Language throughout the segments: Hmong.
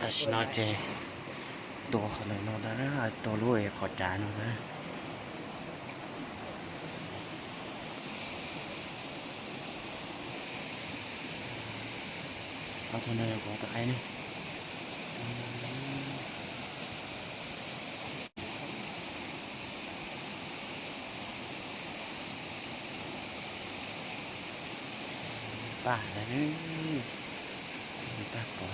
Tam sim no ces tua qhov ntawm no ntag, tua lub qhov cav no ntag. Ob tug no yog kuv tus aib ne. Paj, paj pov.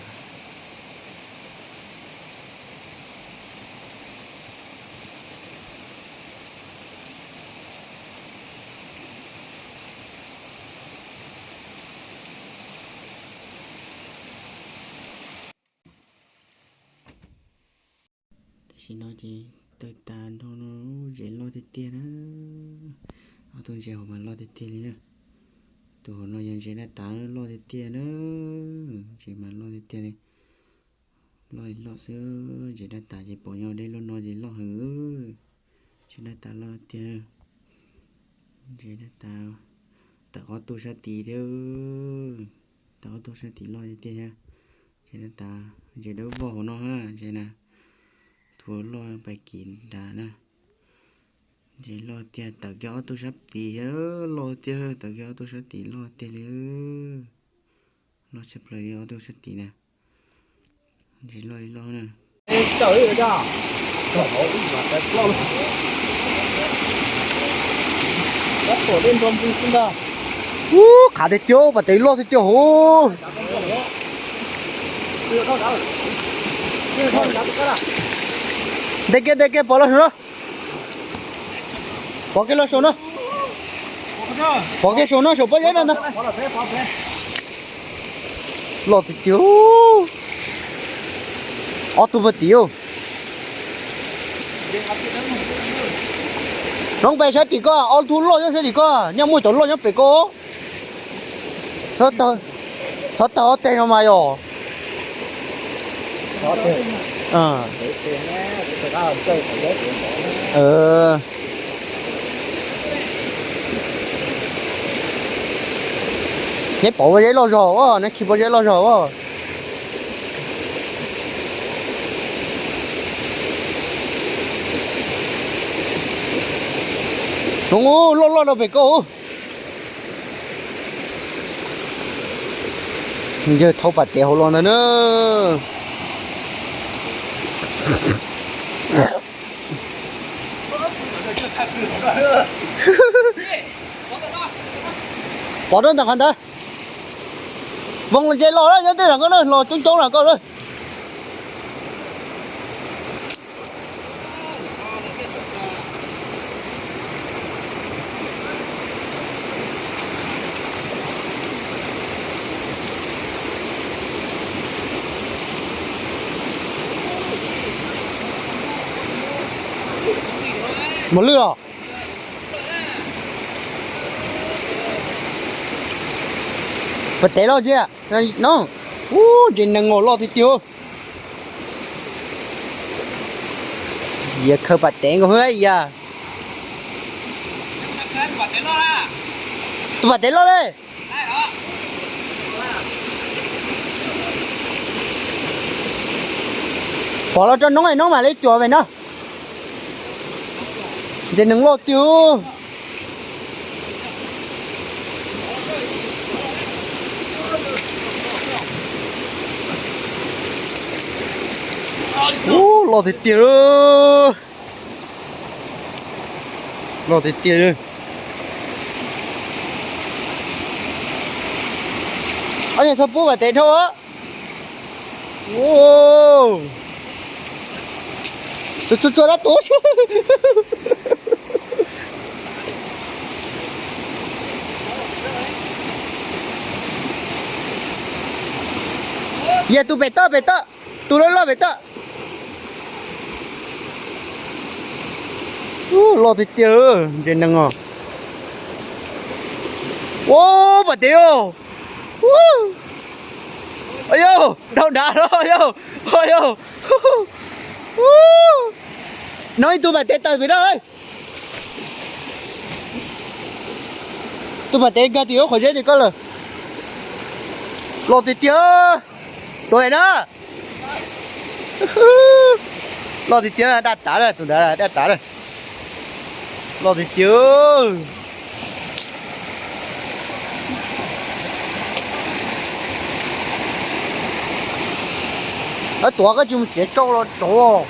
Tam sim no ces tawg tas nrho no, ntses loj tiag tiag na. Ob tug ntses hauv mas loj tiag tiag li na. Tus hauv no yog ntses daj tas loj tiag tiag na. Ntses mas loj tiag tiag li. Loj li loj xwb, ntses daj tas ces pom nyob deb loj no ces loj heev. Ntses daj tas loj tiag. Ntses daj tas tawm ob tug sab tid thiab. Tawm ob tug sab tid loj tiag tiag thiab. Ntses daj tas, ntses dawb vog hauv no, ntses na. Tus loj pais kim nrad na. Ntses loj tiag, tawm kiag ob tug sab tid thiab, loj tiag, tawm kiag ob tug sab tid loj tiag li. Loj tshaj plaws li ob tug sab tid na. Ntses loj li loj na. Ub, qhav tiag tiag, pas tes loj tiag tiag hauv. Nte kiag, nte kiag, pov los saum no. Pov kiag los saum no. Pov kiag saum no, saum pob zeb no ntag. Loj tiag tiag. Ob tug pas tid. Noog pem sab tim ko, ob tug loj nyob sab tim ko, nyob muaj cov loj nyob pem ko. Txhob tawg ob teg no mas yog. Neb pom pob zeb loj zog as, neb khi pob zeb loj zog as. Noog loj loj rau pem ko. Yawg thau pas tev hauv los ntag na. Pov rau ntawm qhov ntawd. Voos los ntses los lawm, nyob tej zam koj na, los coob coob zam koj lawm. Mos lwj os. Pas tev loj ntsia no. Ub, ntses nees os, loj tiag tiag. Yog khaws pas tev nkaus hwb yog. Tus pas tev loj li. Pov los rau noob, noob mam li cuam pem no. Ntses nees loj tiag. Ub, loj tiag tiag. Loj tiag tiag. Ob niag txhob pub pas tev dhau. Tus txua txua dab tuag. Yog tus pem toj, pem toj, tus loj loj pem toj. Ub, loj tiag tiag, ntses nees os. Ub, pas tev os. Ub, yog dhau dav los yog, yog. Ub, no ib tug pas tev tawm pem no. Tus pas tev nkag tim lub qhov zeb tim ko lawm. Loj tiag tiag. Tuav na. Loj tiag tiag, daj tav lawm, tus ntawd daj tav lawm. Loj tiag tiag. Tuav koj tsis mus txiav rau los rau.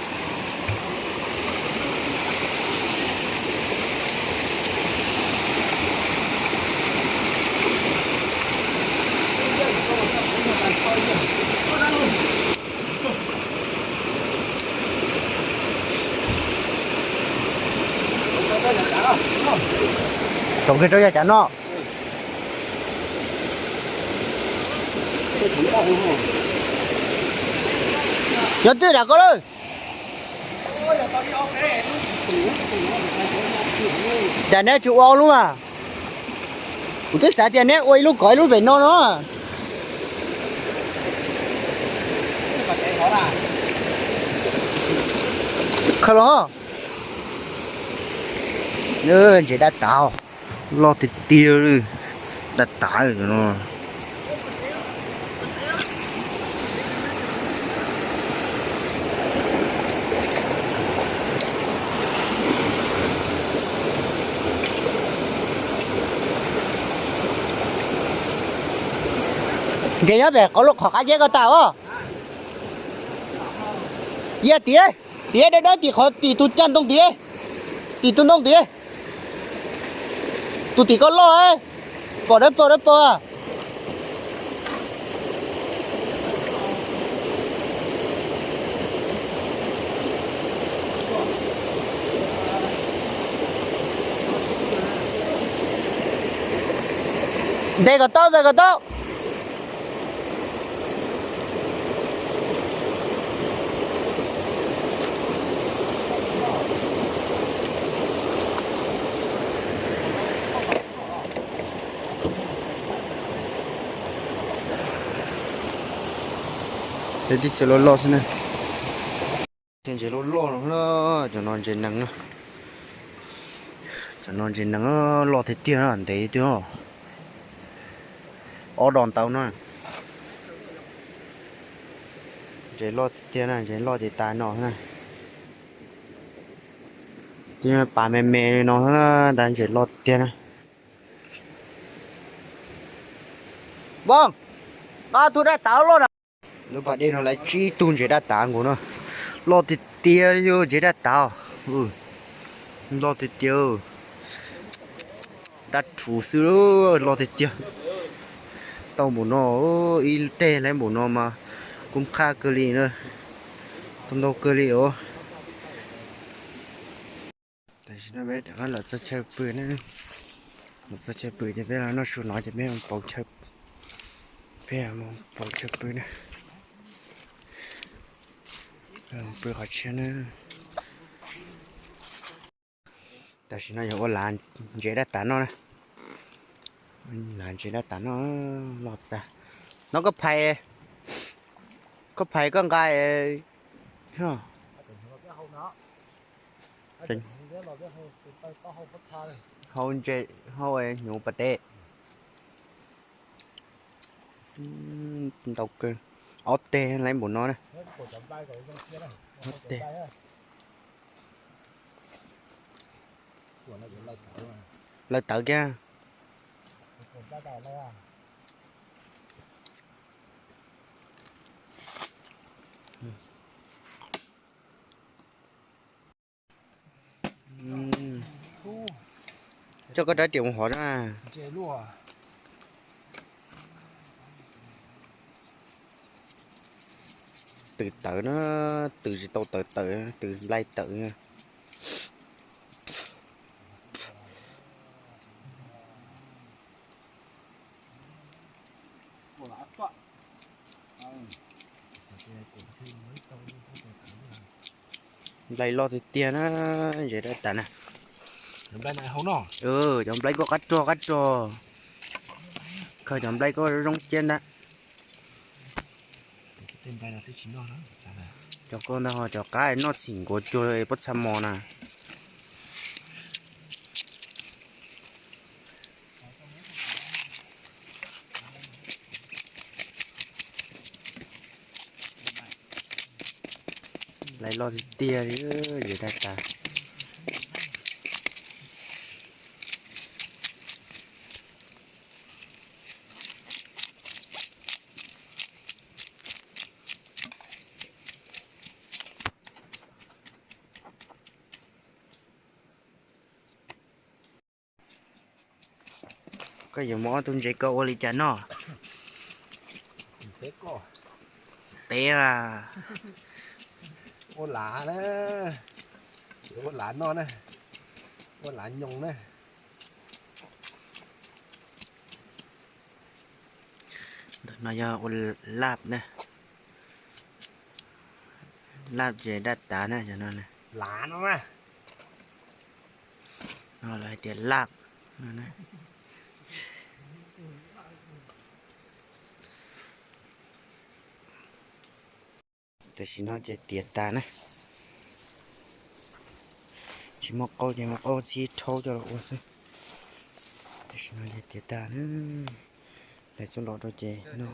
Tsoom kiag rau yav cav no. Nyob twg dam koj lawm? Cas neb tsis ua ob lub mas? Kuv twb xav tias neb ua ib lub kom ib lub pem no no. Khaws los. Ntses daj tav, loj tiag tiag li, daj tav no. Ntses nyob pem qhov lub qhov qab zeb ko tas os. Yog tim, tim dawb dawb tim qhov tim tus cag ntoo tim, tim tus ntoo tim. Tus tim koj loj, pom dawb paug dawb paug. Ntes kom tau, ntes kom tau. Ntses loj loj xwb na. Ntses loj loj no, cov no ntses nees na. Cov no ntses nees loj tiag tiag na, ntev tiag. Ob dos ntau na. Ntses loj tiag tiag na, ntses loj ces tas no na. Pas me me li no na, ntses loj tiag na. Npog, nqa tus daj tav loj na. Lub pas dej no lawv tsib tug ntses daj tav nkaus no. Loj tiag tiag li ntses daj tav. Loj tiag tiag. Daj rhuv xwb, loj tiag tiag. Tau npaum no, ib teg lawv npaum no mas kub qhaj kawg li na. Tau ntau kawg li os. Tam sim no peb rov qab los txog chaw pw na. Los txog chaw pw ces peb los noj su no ces peb pauv chaw, peb pauv chaw pw na. Pw qhov tshiab na. Tam sim no yog ua lav ntses daj tav noj na. Lav ntses daj tav noj, loj tag. No koj phais, koj phais koj nqa. Hau ntses, hau hnyuv pas teb. Ntau kawg. Ob teg lawv npaum no na. Ob teg. Lawv tawv kiag. Coj koj rab riam mus hov na. Tws tawv na, tws tsis tau tawv tawv, tws nplai tawv. Nplai loj tiag tiag na, ntses daj tas na. Cov nplai koj qab rog qab rog, khaws cov nplai koj zoo ciaj ntag. Cov koj ntag ho cov qab noj txhim nkuav cuag pob txha mos na. Lais loj tiag tiag li, yawg dab tas. Koj yuav muab ob tug ntses ko ua li cas noj? Peb a. Ua lav na, ua lav noj na, ua lav nyoos na. Ntawm no yog ua laj na, laj ntses dab tas na, cov no. Lav no mas, no lawv hais tias laj no. Tam sim no ces tiav tas na, tsis muaj qau ces muab qau txhib rhaub coj los ua xwb. Tam sim no ces tiav tas na, lawv txuj lom rau ces no.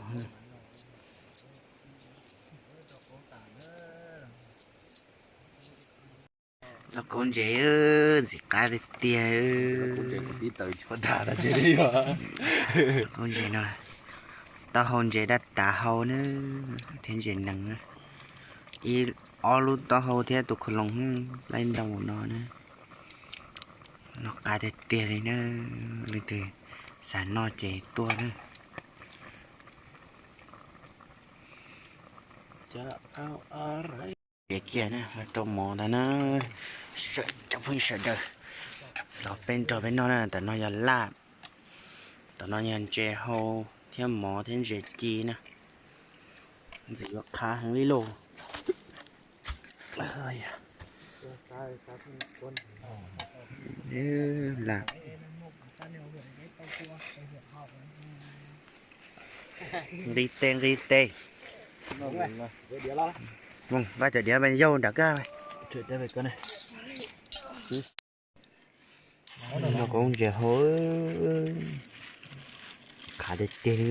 Lauj kaub ntses, ntxim qab tiag tiag. Lauj kaub ntses no, taub hau ntses dab tas hau na, thiab ntses nees. Ib ob lub taub hau thiab tus khu loos laib ntau no na. Noj qab tiag tiag li na, leej twg xav noj ces tuaj na. Ces kiag na, rau mov ntag na, cov phooj ywg sawv daws, los peb nrog peb noj na. Tam no yog laj, tam no yog ntses hau thiab mov thiab ntses ci na. Ntxim yuav qhab heev li lauj. Nqis tes, nqis tes. Vaj cov diav yau nram koj. Lauj kaub ntses hau, qab tiag tiag.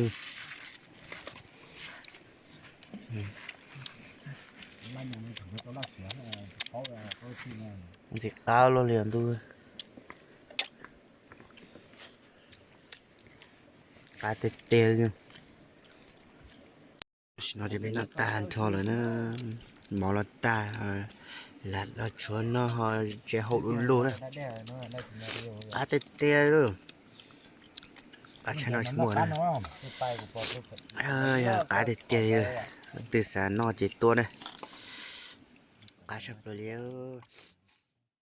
Ntxim qab luaj li ntuj. Qab tiag tiag. Tam sim no ces peb noj tag nrho lawm na, mov los tag, lam los tshuav noj ho ntses hau du lug na. Qab tiag tiag lauj. Qab tshaj no tsis muaj na. Yog qab tiag tiag, leej twg xav noj ces tuaj na. Qab tshaj plaws li.